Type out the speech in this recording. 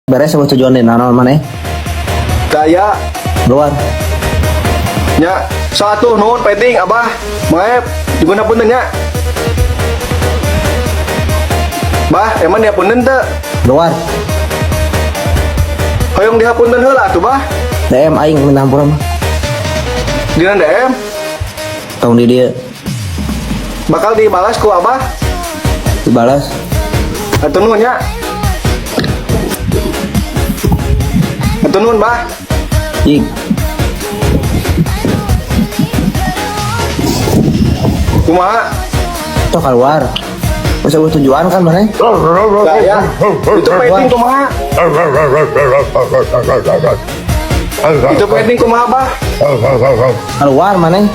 Beres sama tujuan deh naon maneh? Daya. Keluar. Nya, satu nuhun penting Abah. Maep, juga punten nya. Bah, emang dia punten teu? Keluar. Hoyong dihapunten heula atuh, Bah. DM aing minta ampun mah. Dina DM. Tong di dia. Bakal dibalas ku Abah. Dibalas. Atuh nuhun nya. Atuh nuhun, Bah. Ih. Kumaha? Tuh keluar. Masa gua tujuan kan maneh? Daya. Itu penting kumaha? Itu penting kumaha, Bah? Keluar maneh.